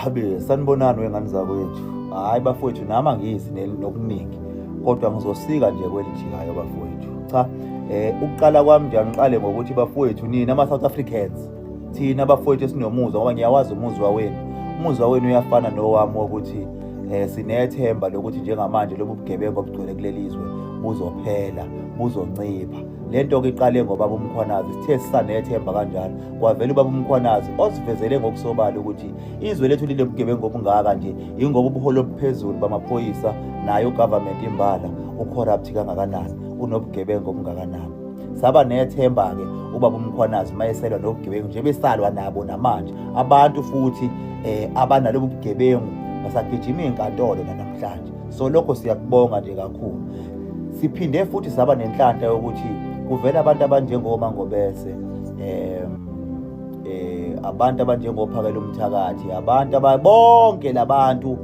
Habe sanibonani wengane zakwethu. Hayi bafowethu nami angizi nokuningi kodwa ngizosika nje kwelijikayo bafowethu. Cha ukuqala kwami nje angiqale ngokuthi bafowethu nina ama South Africans thina bafowethu esinomuzwa ngoba ngiyawazi umuzwa wenu. Umuzwa wenu uyafana nowami wokuthi sinethemba lokuthi njengamanje lobu bugebengu obugcwele kuleli zwe buzophela, buzoncipha. Le nto ke iqale ngobaba uMkhwanazi, sithe sisanethemba kanjalo kwavela ubaba uMkhwanazi osivezele ngokusobala ukuthi izwe lethu linebugebengu obungaka nje yingoba ubuholi obuphezulu bamaphoyisa naye ugovernment imbala ucorrupt kangakanani, unobugebengu obungakanani. Saba nethemba-ke ubaba uMkhwanazi mayeselwa nobugebengu nje besalwa nabo namanje abantu futhi abanalobu bugebengu basagijima iy'nkantolo nanamhlanje. So lokho siyakubonga nje kakhulu. Siphinde futhi saba nenhlanhla yokuthi kuvela abantu abanjengoMangobese, abantu abanjengophakela umthakathi, abantu bonke labantu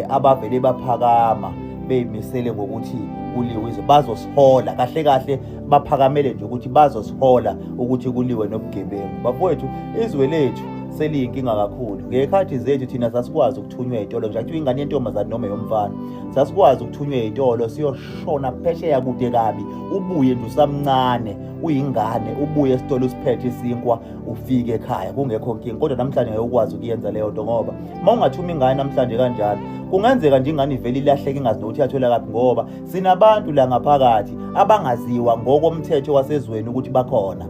abavele baphakama beyimisele ngokuthi kuliwe izwe, bazosihola kahle kahle, baphakamele nje ukuthi bazosihola ukuthi kuliwe nobugebengu. Bafowethu, izwe lethu seliyinkinga kakhulu. Ngekhathi zethu thina sasikwazi ukuthunywa ey'tolo nje, kuthiwa ingane yentombazane noma eyomfana, sasikwazi ukuthunywa ey'tolo siyoshona phesheya kude kabi, ubuye nje usamncane uyingane, ubuye esitolo usiphethe isinkwa ufike ekhaya kungekho nkinga. Kodwa namhlanje ngeke ukwazi ukuyenza leyo nto, ngoba uma ungathuma ingane namhlanje kanjalo kungenzeka nje ingane ivele ilahleke ingazi nokuthi yathola kaphi, ngoba sinabantu la ngaphakathi abangaziwa ngokomthetho wasezweni ukuthi bakhona.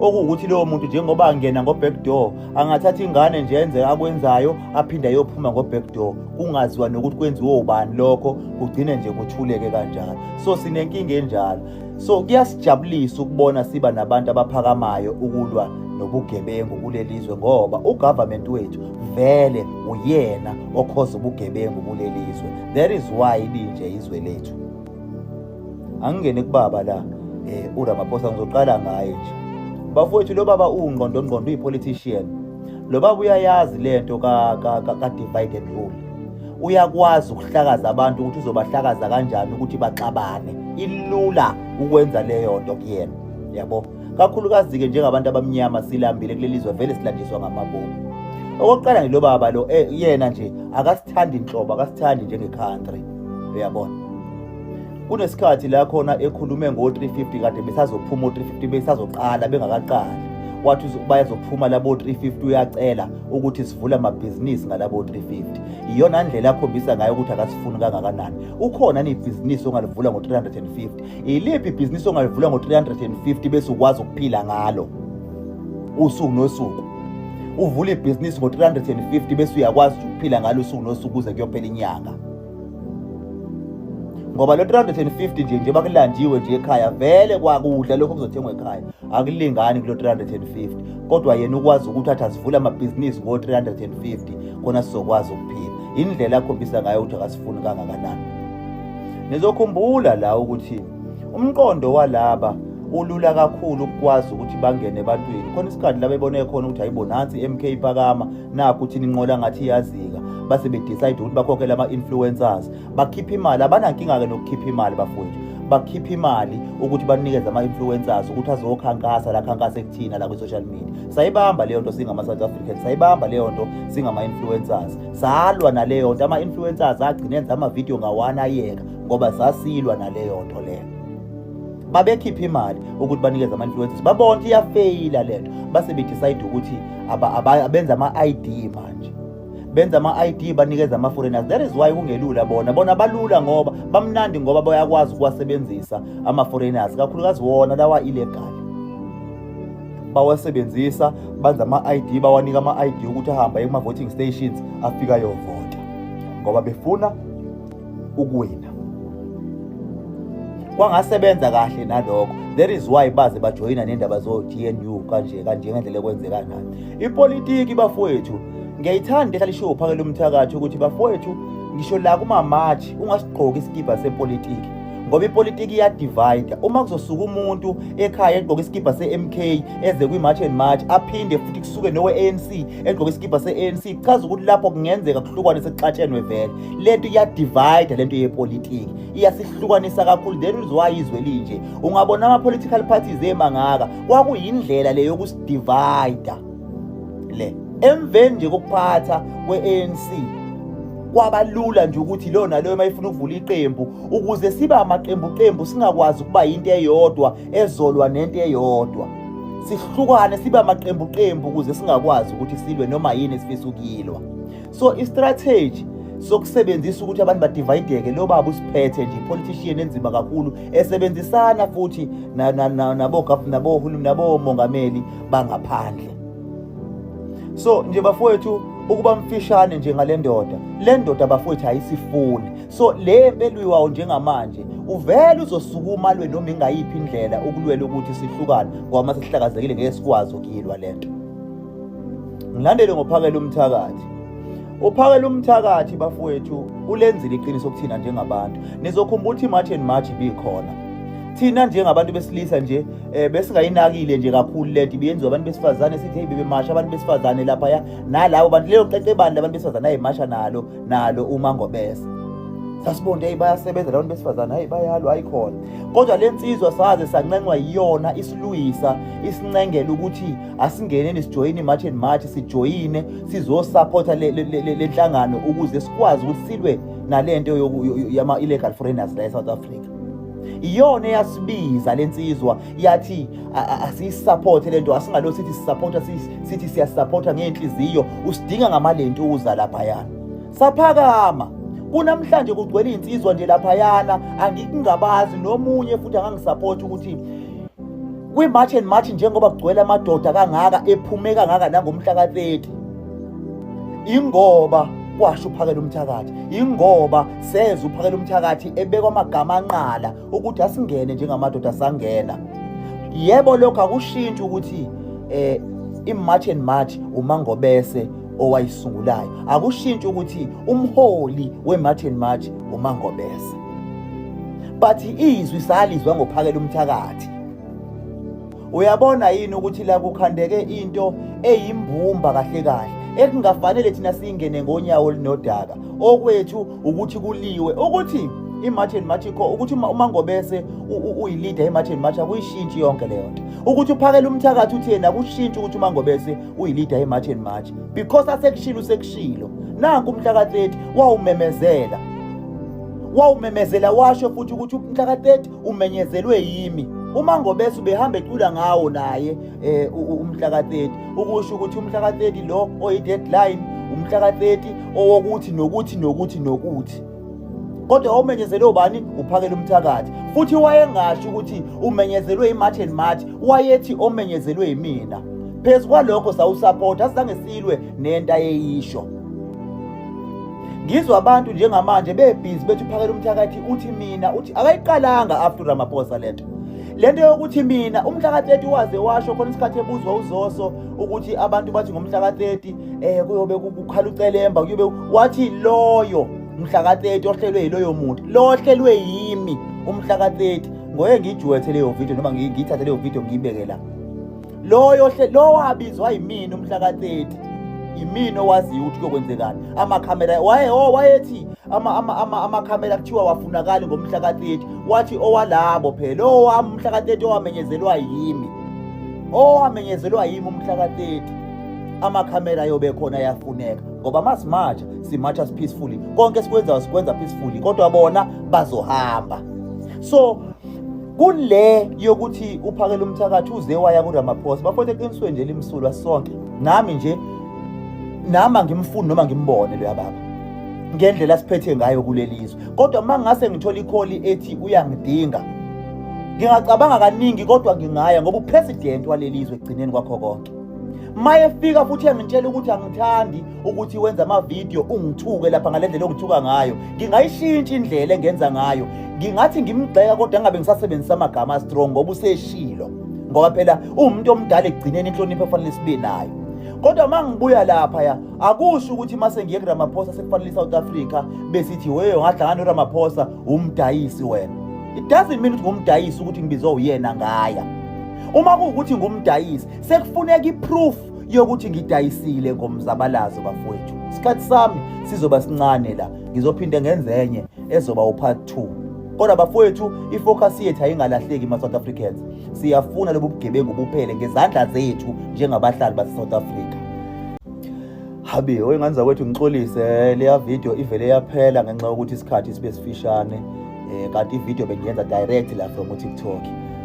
Okuwukuthi lowo muntu njengoba angena ngo-back door angathatha ingane nje enze akwenzayo aphinde ayophuma ngo-back door, kungaziwa nokuthi kwenziwe ubani lokho, kugcine nje kuthuleke kanjalo. So sinenkinga enjalo. So kuyasijabulisa ukubona siba nabantu abaphakamayo ukulwa nobugebengu kuleli zwe, ngoba ugovernment wethu vele uyena okhoza ubugebengu kuleli zwe. That is why linje izwe lethu. Angingene kubaba la uRamaphosa, ngizoqala ngaye nje. Bafowethu, lo baba uwungqondo ngqondo, uyi-politician. Lo baba uyayazi lento ka divide and rule. Uyakwazi ukuhlakaza abantu, ukuthi uzobahlakaza kanjani ukuthi baxabane. Ilula ukwenza leyo nto kuyena, yabo. Kakhulukazi-ke njengabantu abamnyama silambile kuleli zwe, vele silandiswa ngamabomu. Okokuqala nje lo baba lo yena nje akasithandi inhlobo, akasithandi njenge-country, uyabona. Kunesikhathi la khona ekhulume ngo-350, kade besazophuma o-350, besazoqala bengakaqali, wathi bayazophuma labo 350, uyacela ukuthi sivule amabhizinisi ngalabo 350. Iyona ndlela akhombisa ngayo ukuthi akasifuni kangakanani. Ukhona nibhizinisi ongalivula ngo-350? Iliphi ibhizinisi ongalivula ngo-350 bese ukwazi ukuphila ngalo usuku nosuku? Uvula ibhizinisi ngo-350 bese uyakwazi ukuphila ngalo usuku nosuku kuze kuyophela inyanga, ngoba lo 350 nje njengoba kulanjiwe nje ekhaya vele kwakudla lokho kuzothengwa ekhaya akulingani kulo 350. Kodwa yena ukwazi ukuthi athi asivule amabhizinisi ngo-350 khona sizokwazi ukuphila. Indlela akhombisa ngayo ukuthi akasifuni kangakanani. Nizokhumbula la ukuthi umqondo walaba ulula kakhulu ukwazi ukuthi bangene ebantwini. Khona isikhathi la bebone khona ukuthi hayibo, nansi i-MK iphakama, nakho uthini inqola ngathi iyazika, base bedecide ukuthi bakhokhele ama-influencers, bakhipha imali. Abanankinga-ke nokukhipha imali bafowethu, bakhipha imali ukuthi banikeze ama-influencers ukuthi azokhankasa la khankasa ekuthina la kwi-social media. Sayibamba leyo nto singama-South Africans, sayibamba leyo nto singama-influencers, salwa naleyo nto. Ama-influencers agcine enza amavidiyo ngawana ayeka, ngoba sasilwa naleyo nto leyo. Babekhipha imali ukuthi banikeze ama-influencers, babona ukuthi iyafeyila lento, base bedecide ukuthi abenza ama-ID manje, benza ama-ID banikeza ama-foreigners. That is why kungelula bona bona balula, ngoba bamnandi, ngoba bayakwazi ukuwasebenzisa ama-foreigners, kakhulukazi wona lawa illegal. Bawasebenzisa, benza ama-ID, bawanika ama-ID ukuthi ahambe aye kuma-voting stations, afike ayovota ngoba befuna ukuwina. Kwangasebenza kahle nalokho. That is why baze bajoyina nendaba zo-GNU kanje kanje ngendlela ekwenzeka ngayo ipolitiki. Bafowethu, ngiyayithanda ehlala ishiwo uphakela umthakathi ukuthi bafowethu, ngisho la kuma-march ungasigqoki isikibha sepolitiki, ngoba ipolitiki iyadivide. Uma kuzosuka umuntu ekhaya egqoka isikibha se-MK eze kwi-March and March, aphinde futhi kusuke nowe-ANC egqoka isikibha se-ANC, kuchaza ukuthi lapho kungenzeka kuhlukwane, sekuxatshenwe vele. Lento iyadivide, lento yepolitiki iyasihlukanisa kakhulu. That is why izwe linje. Ungabona ama-political parties emangaka, kwakuyindlela le yokusidivida le. Emveni nje kokuphatha kwe-ANC kwaba lula nje ukuthi lo naloyo uma efuna ukuvula iqembu ukuze sibe amaqembu qembu singakwazi ukuba yinto eyodwa ezolwa nento eyodwa sihlukane sibe amaqembu qembu ukuze singakwazi ukuthi silwe noma yini esifisa ukuyilwa. So i-strategy sokusebenzisa ukuthi abantu badivayideke, lo baba usiphethe nje politician enzima kakhulu esebenzisana futhi nabo nabomongameli bangaphandle. So nje bafowethu, ukuba mfishane nje ngale ndoda, le ndoda bafowethu ayisifuni. So le mpelwiwayo njengamanje uvele uzosukuma alwe noma ingayiphi indlela ukulwela ukuthi sihlukane, ngoba uma sesihlakazekile ngeke sikwazi ukuyilwa lento. Ngilandele ngophakela umthakathi. Uphakela umthakathi bafowethu ulenzile iqiniso kuthina njengabantu. Nizokhumbula ukuthi i-March and March ibikhona. Thina njengabantu besilisa nje besingayinakile nje kakhulu lento ibiyenziwa abantu besifazane, sithi hey bebemasha abantu besifazane laphaya nalabo bantu, lelo qeqebane labantu besifazane ayimasha nalo uMangobese. Sasibonde hey bayasebenza labantu besifazane, hayi bayalwa ayikhona. Kodwa le nsizwa saze sancencwa yiyona isilwisa isincengela ukuthi asingeneni sijoyine i-March and March, sijoyine sizosupporta le nhlangano ukuze sikwazi ukuthi silwe nalento yama-illegal foreigners la e-South Africa. Iyona eyasibiza lensizwa yathi asiyisupporte lento, asingalo sithi sisupporta, sithi siyasupporta ngenhliziyo, usidinga ngamalentuza laphayana. Saphakama kunamhlanje kugcwele insizwa nje laphayana, angikungabazi nomunye futhi angangisupport ukuthi kwi-March and March njengoba kugcwele amadoda kangaka ephume kangaka nangomhla ka-30, ingoba kwasho uphakela umthakathi, ingoba seza uphakela umthakathi ebekwa amagama anqala ukuthi asingene njengamadoda, sangena. Yebo, lokho akushintshi ukuthi i-March and March uMangobese owayisungulayo, akushintshi ukuthi umholi we-March and March uMangobese, but izwi salizwa ngophakela umthakathi. Uyabona yini ukuthi la kukhandeke into eyimbumba kahle kahle ekungafanele thina singene ngonyawo olunodaka. Okwethu ukuthi kuliwe ukuthi i-March and March ikho, ukuthi uMangobese uyi-leader i-March and March akuyishintshi yonke leyo nto. Ukuthi uphakela umthakathi uthi yena akushintshi ukuthi uMangobese uyi-leader i-March and March, because asekushilo usekushilo. Nanku umhla ka-30 wawumemezela, wawumemezela washo futhi ukuthi umhla ka-30 umenyezelwe yimi. UMangobese ubehamba ecula ngawo naye umhla ka-30, ukusho ukuthi umhla ka-30 lo oyi-deadline, umhla ka-30 owokuthi nokuthi nokuthi nokuthi. Kodwa wawumenyezelwe ubani? Uphakela umthakathi. Futhi wayengasho ukuthi umenyezelwe i-March and March, wayethi omenyezelwe yimina. Phezu kwalokho sawusupport, asizange silwe nento ayeyisho. Ngizwa abantu njengamanje bebhizi bethi uphakela umthakathi uthi mina, uthi akayiqalanga after Ramaphosa lento. Lento yokuthi mina umhla ka-30 waze washo khona isikhathi ebuzwa uZoso ukuthi abantu bathi ngomhla ka-30 kuyobe kukhala ucelemba, kuyobe wathi loyo mhla ka-30 ohlelwe yiloyo muntu, lo ohlelwe yimi umhla ka-30 ngoye ngiyijuwethe leyo video noma ngiyithathe leyo video ngiyibeke la. Loyo lo wabizwa yimina umhla ka-30, yimina owaziyo ukuthi kuyokwenzekani. Amakhamera waye oh wayethi amakhamera kuthiwa wafunakali ngomhla ka-30, wathi owalabo phela owami umhla ka-30 owamenyezelwa yimi, owamenyezelwa yimi umhla ka-30 amakhamera ayobe khona ayafuneka, ngoba masimatsha simatsha peacefully, konke esikwenzayo sikwenza peacefully, kodwa bona bazohamba. So kule yokuthi uphakela umthakathi uze waya kuRamaphosa, bafowethu, eqinisweni nje limsulwa sonke, nami nje nami angimfuni noma ngimbone loya baba ngendlela asiphethe ngayo kuleli zwe. Kodwa uma ngase ngithola i-call ethi uyangidinga, ngingacabanga kaningi, kodwa ngingaya ngoba upresident waleli zwe ekugcineni kwakho konke. Mayefika futhi engitshela ukuthi angithandi ukuthi wenza amavidiyo ungithuke lapha ngale ndlela ongithuka ngayo, ngingayishintsha indlela engenza ngayo. Ngingathi ngimgxeka kodwa ngabe ngisasebenzisa amagama strong ngoba useshilo, ngoba phela uwumuntu omdala ekugcineni, inhlonipho efanele sibe nayo. Kodwa uma ngibuya lapha ya akusho ukuthi mase ngiye kuRamaphosa sekufanele iSouth Africa besithi wewe ungahlangana noRamaphosa umdayisi wena. It doesn't mean ukuthi ngumdayisi ukuthi ngibizwe uyena ngaya. Uma kuwukuthi ngumdayisi sekufuneka iproof yokuthi ngidayisile ngomzabalazo bafowethu. Isikhathi sami sizoba sincane la, ngizophinde ngenze enye ezoba upart 2. Kodwa bafowethu ifocus yethu ayingalahleki ma South Africans. Siyafuna lobu bugebengu buphele ngezandla zethu njengabahlali base South Africa. Habi, oyingane zakwethu, ngixolise, leya video ivele yaphela ngenxa yokuthi isikhathi sibe sifishane. Kanti ivideo bengiyenza direct la from uTikTok.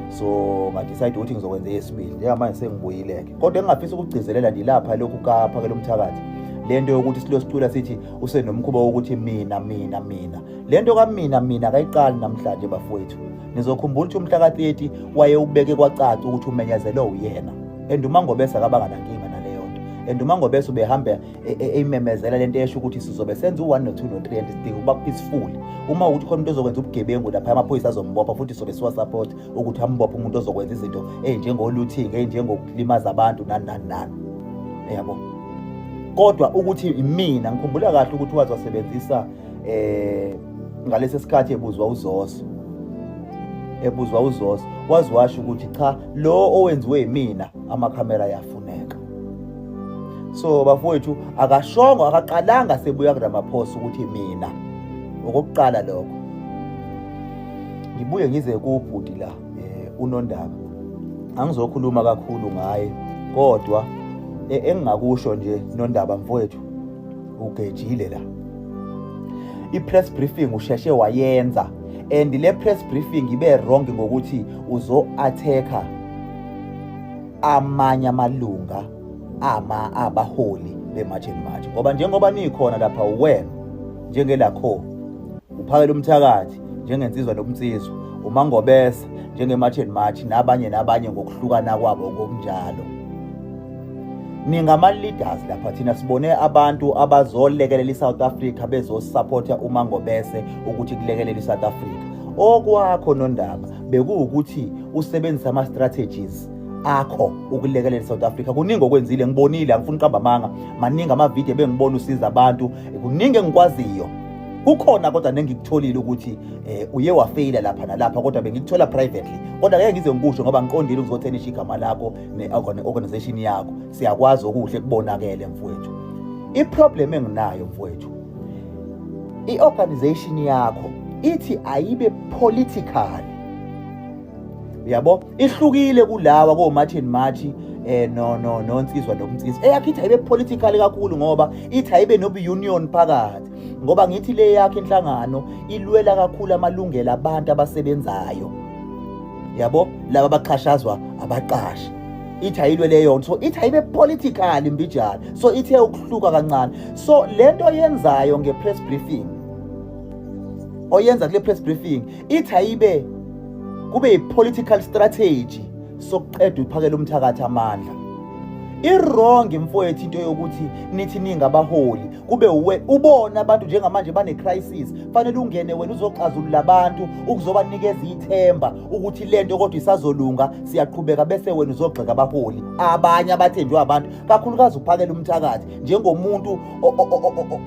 So ngadecide ukuthi ngizokwenza eyesibili. Njengamanje sengibuyile-ke. Kodwa engingafisa ukugcizelela nje lapha lokhu kaPhakela Umthakathi. Lento yokuthi silo sicula sithi usenomkhuba wokuthi mina, mina, mina. Lento kamina mina akayiqali namhlanje, bafowethu. Nizokhumbula ukuthi umhla ka-30 wayewubeke kwacaca ukuthi umenyezelwe uyena. And uMangobese akabanga nankinga naleyo nto. And uMangobese ubehamba eyimemezela lento, esho ukuthi sizobe senza u-1 no-2 no-3 and sidinga ukuba peaceful. Uma ukuthi khona umuntu ozokwenza ubugebengu lapha, amaphoyisa azombopha, futhi sobe siwasupport ukuthi ambophe umuntu ozokwenza izinto ey'njengo-looting, ey'njengokulimaza abantu, nani nani nani, yabo. Kodwa ukuthi imina, ngikhumbula kahle ukuthi waze wasebenzisa ngalesi sikhathi ebuzwa uZoso, wazi washo ukuthi cha, lo owenziwe yimina, amakhamera ayafuneka. So bafowethu, akashongo, akaqalanga sebuya kuRamaphosa ukuthi mina. Okokuqala lokho. Ngibuye ngize kubhuti la, uNondaba. Angizokhuluma kakhulu ngaye, kodwa engingakusho nje, Nondaba mfowethu, ugejile la. I-press briefing usheshe wayenza, and le press briefing ibe wrong ngokuthi uzo-attacka amanye amalunga ama abaholi be-March and March, ngoba njengoba nikhona lapha, wena njengelakho uPhakela Umthakathi njengensizwa nomnsizwa, uMangobese njenge-March and March, nabanye nabanye ngokuhlukana kwabo ngokunjalo, ningama-leaders lapha. Thina sibone abantu abazolekelela i-South Africa, bezosupporta uMangobese ukuthi kulekelela i-South Africa. Okwakho, Nondaba, bekuwukuthi usebenzise ama-strategies akho ukulekelela i-South Africa. Kuningi okwenzile, ngibonile, angifuni uqamba amanga, maningi amavidiyo ebengibona usiza abantu, kuningi engikwaziyo kukhona, kodwa nengikutholile ukuthi uye wafeyila lapha nalapha, kodwa bengikuthola privately, kodwa ngeke ngize ngikusho ngoba ngiqondile ukuzothenisha igama lakho ne-organization yakho. Siyakwazi okuhle kubonakele, mfowethu. I-problem enginayo, mfowethu, i-organization yakho ithi ayibe political, yabo, ihlukile kulawa ko-March and March, no no nonsizwa nomnsizwa. Eyakho ithi ayibe political kakhulu ngoba ithi ayibe nobu-union phakathi, ngoba ngithi le yakho inhlangano ilwela kakhulu amalungelo abantu abasebenzayo, yabo, laba abaxhashazwa abaqashi. Ithi ayilwe leyo, so ithi ayibe political mbijana, so ithe ukuhluka kancane. So lento yenzayo nge-press briefing, oyenza kule press briefing, ithi ayibe kube yi-political strategy sokuqeda uPhakela Umthakathi amandla. I-wrong, mfowethu, into yokuthi nithi ningabaholi kube uwe ubona abantu njengamanje bane-crisis, fanele ungene wena uzoxazulula abantu, ukuzobanikeza ithemba ukuthi lento kodwa isazolunga, siyaqhubeka, bese wena uzogxeka abaholi abanye abathenjwe abantu, kakhulukazi uPhakela Umthakathi njengomuntu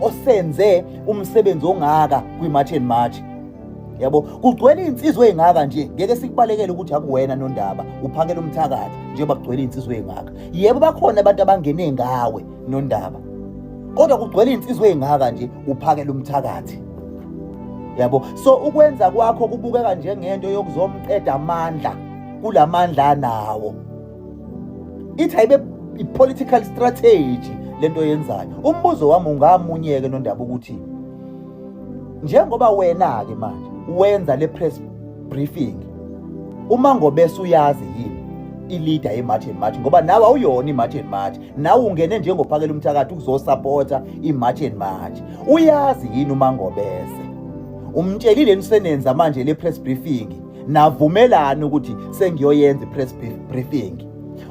osenze umsebenzi ongaka kwi-March and March, yabo. Kugcwele iy'nsizwa ey'ngaka nje, ngeke sikubalekele ukuthi akuwena, Nondaba, uPhakela Umthakathi, njengoba kugcwele iy'nsizwa ey'ngaka. Yebo, bakhona abantu abangene ngawe, Nondaba, kodwa kugcwele iy'nsizwa ey'ngaka nje, uPhakela Umthakathi, yabo. So ukwenza kwakho kubukeka njengento yokuzomqeda amandla kulamandla anawo. Ithi ayibe i-political strategy lento yenzayo. Umbuzo wami ungamunye-ke, Nondaba, ukuthi njengoba wena-ke manje wenza le press briefing, uma ngobese uyazi yini i-leader ye-March and March, ngoba nawe awuyona i-March and March, nawe ungene njengoPhakela Umthakathi ukuzosupporta i-March and March, uyazi yini uma ngobese umtshelile nisenenza manje le press briefing, navumelana ukuthi sengiyoyenza i-press briefing?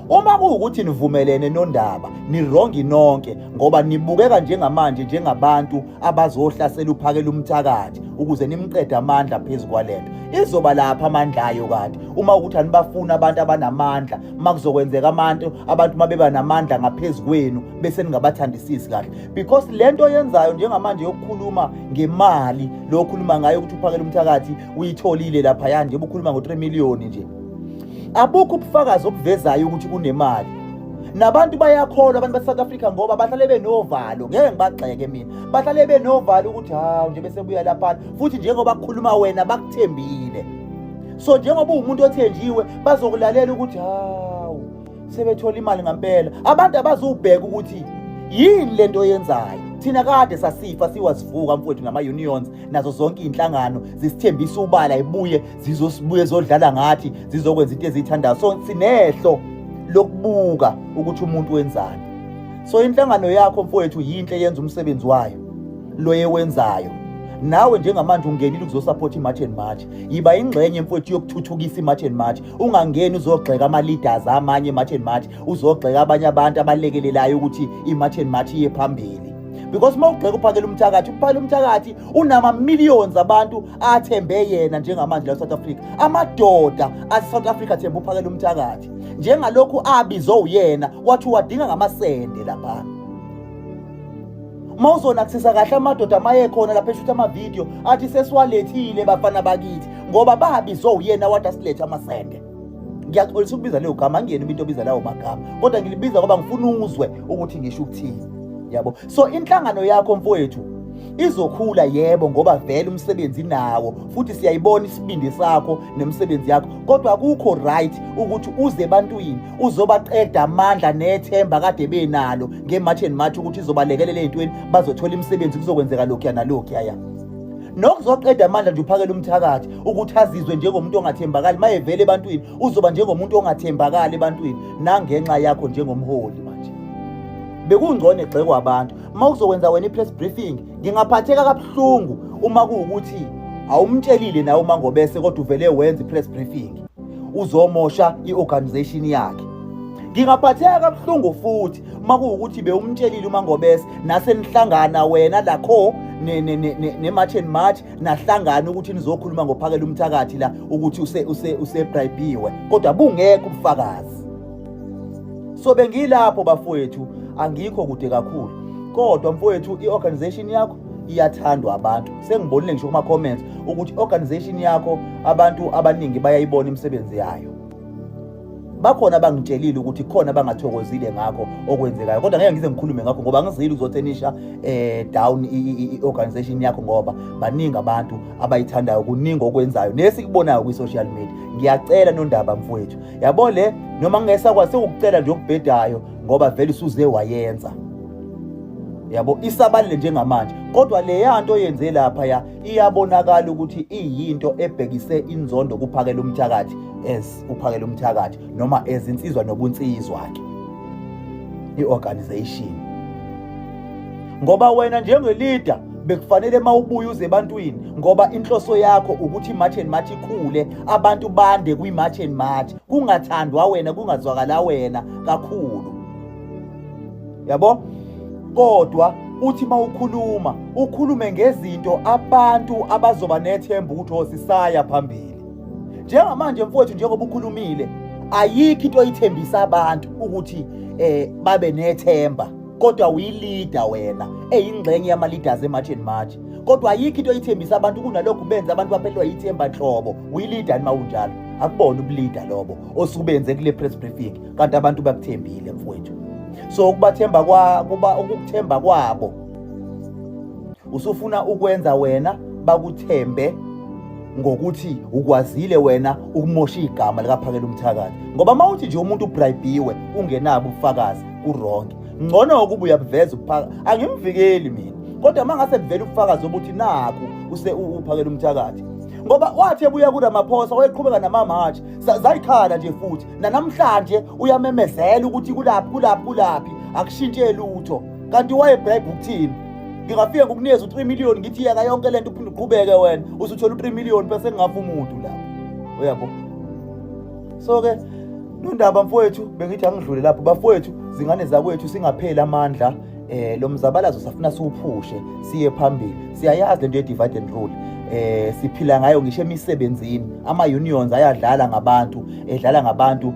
Uma kuwukuthi nivumelene, Nondaba, ni-wrong nonke, ngoba nibukeka njengamanje njengabantu abazohlasela uPhakela Umthakathi ukuze nimqede amandla phezu kwalento. Izoba lapha amandla ayo, kanti uma ukuthi anibafuni abantu abanamandla, uma kuzokwenzeka abantu mabeba namandla ngaphezu kwenu bese ningabathandisisi kahle, because lento yenzayo njengamanje yokukhuluma ngemali, lo okhuluma ngayo ukuthi uPhakela Umthakathi uyitholile laphaya nje, ubukhuluma ngo-3 million nje, abukho ubufakazi obuvezayo ukuthi kunemali. Nabantu bayakholwa, abantu base-South Africa, ngoba bahlale benovalo, ngeke ngibagxeke mina, bahlale benovalo ukuthi hawu, nje bese buya laphana futhi, njengoba kukhuluma wena bakuthembile. So njengoba uwumuntu othenjiwe, bazokulalela ukuthi hawu, sebethola imali ngampela. Abantu abazubheka ukuthi Yini lento oyenzayo? Thina kade sasifa siwazivuka mfowethu nama-unions nazo zonke iy'nhlangano zisithembisa ubala ibuye zizosibuye zodlala ngathi zizokwenza into eziyithandayo. So sinehlo lokubuka ukuthi umuntu wenzani. So inhlangano yakho mfowethu yinhle, yenza umsebenzi wayo lo ewenzayo. Nawe njengamanje ungenile ukuzosupport i-March and March, yiba ingxenye mfowethu yokuthuthukisa i-March and March. Ungangeni uzogxeka ama-leaders amanye i-March and March, uzogxeka abanye abantu abalekelelayo ukuthi i-March and March iye phambili, because uma ugxeka uPhakela Umthakathi, uPhakela Umthakathi unama-millions abantu athembe yena njengamanje la South Africa. Amadoda ase-South Africa athembe uPhakela Umthakathi njengalokhu abizwe uyena wathi uwadinga ngamasende laphana. Uma uzonakusisa kahle, amadoda maye khona lapha eshutha amavidiyo athi sesiwalethile bafana bakithi, ngoba babizwe uyena wathi asilethe amasende. Ngiyaxolisa ukubiza leyo gama, angiyena umuntu obiza lawo magama, kodwa ngilibiza ngoba ngifuna uzwe ukuthi ngisho ukuthini, yabo. So inhlangano yakho mfowethu izokhula, yebo, ngoba vele umsebenzi nawo futhi siyayibona isibindi sakho nemisebenzi yakho, kodwa akukho right ukuthi uze ebantwini uzobaqeda amandla nethemba kade benalo nge-March and March ukuthi izobalekelela ey'ntweni, bazothola imisebenzi, kuzokwenzeka lokhuya nalokhuya ya. Nokuzoqeda amandla nje uPhakela Umthakathi ukuthi azizwe njengomuntu ongathembakali mayevele ebantwini, uzoba njengomuntu ongathembakali ebantwini nangenxa yakho njengomholi. Manje bekungcono egxekwa abantu. Uma uzokwenza wena i-press briefing, ngingaphatheka kabuhlungu uma kuwukuthi awumtshelile nawe uMangobese, kodwa uvele wenza i-press briefing uzomosha i-organization yakhe. Ngingaphatheka kabuhlungu futhi uma kuwukuthi bewumtshelile uMangobese nasenihlangana wena lakho ne-March and March, nahlangana ukuthi nizokhuluma ngoPhakela Umthakathi la ukuthi usebribiwe, kodwa bungekho ubufakazi. So bengilapho bafowethu, angikho kude kakhulu, kodwa mfowethu i-organization yakho iyathandwa abantu. Sengibonile ngisho kuma-comments ukuthi i-organization yakho abantu abaningi bayayibona imisebenzi yayo. Bakhona abangitshelile ukuthi khona abangathokozile ngakho okwenzekayo, kodwa ngeke ngize ngikhulume ngakho ngoba angizile ukuzothenisha down i-organization yakho, ngoba baningi abantu abayithandayo, kuningi okwenzayo nesikubonayo kwi-social media. Ngiyacela Nondaba mfowethu, yabo le noma ngingesakwazi sekukucela nje okubhedayo, ngoba vele usuze wayenza, yabo, isabalele njengamanje, kodwa leya nto oyenze lapha ya iyabonakala ukuthi iyinto ebhekise inzondo kuPhakela Umthakathi as uPhakela Umthakathi noma ezinsizwa nobunsizwa ke i-organization, ngoba wena njenge-leader bekufanele mawubuya uze ebantwini, ngoba inhloso yakho ukuthi i-March and March ikhule, abantu bande kwi-March and March, kungathandwa wena, kungazwakala wena kakhulu, yabo. Kodwa uthi mawukhuluma ukhulume ngezinto abantu abazoba nethemba ukuthi osisaya phambili. Njengamanje mfowethu, njengoba ukhulumile, ayikho into oyithembisa abantu ukuthi babe nethemba, kodwa uyi-leader wena eyingxenye yama-leaders e-March and March, kodwa ayikho into oyithembisa abantu kunalokhu benza abantu baphelelwa yithemba nhlobo. Uyi-leader nima unjalo? Akubona ubu-leader lobo osubenze kule press briefing, kanti abantu bakuthembile mfowethu. So ukubathemba kwa kuba ukukuthemba kwabo usufuna ukwenza wena bakuthembe ngokuthi ukwazile wena ukumosha igama likaPhakela Umthakathi, ngoba mawuthi nje umuntu ubribiwe ungenabo ubufakazi, ku-wrong. Ngcono ukuba uyabuveza ubuphaka, angimvikeli mina, kodwa mangase kuvela ubufakazi obuthi nakhu use uPhakela Umthakathi, ngoba wathi ebuya kuRamaphosa wayeqhubeka nama-march, zayikhala nje futhi nanamhlanje uyamemezela ukuthi kulaphi kulaphi kulaphi, akushintshe lutho. Kanti wayebribe ukuthini? Ngingafika ngokunikeza u-3 million ngithi yeka yonke lento uphinde uqhubeke wena, usuthola u-3 million bese kungafa umuntu lapho, uyabo. So-ke Nondaba mfowethu, bengithi angidlule lapho. Bafowethu, zingane zakwethu, singapheli amandla. Lo mzabalazo safuna siwuphushe siye phambili. Siyayazi lento ye-divide and rule, siphila ngayo ngisho emisebenzini. Ama unions ayadlala ngabantu, edlala ngabantu,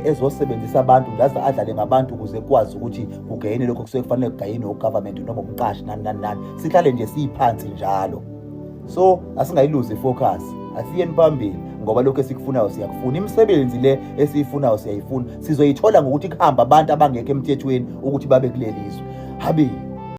ezosebenzisa abantu ngaze adlale ngabantu ukuze kwazi ukuthi kugayine lokho kusuke kufanele kugayinwe u-government noma umqashi, nani nani nani. Sihlale nje siyiphansi njalo, so asingayiluzi i-focus, asiyeni phambili, ngoba lokhu esikufunayo siyakufuna. Imisebenzi le esiyifunayo siyayifuna, sizoyithola ngokuthi kuhamba abantu abangekho emthethweni ukuthi babe kuleli zwe. Habe.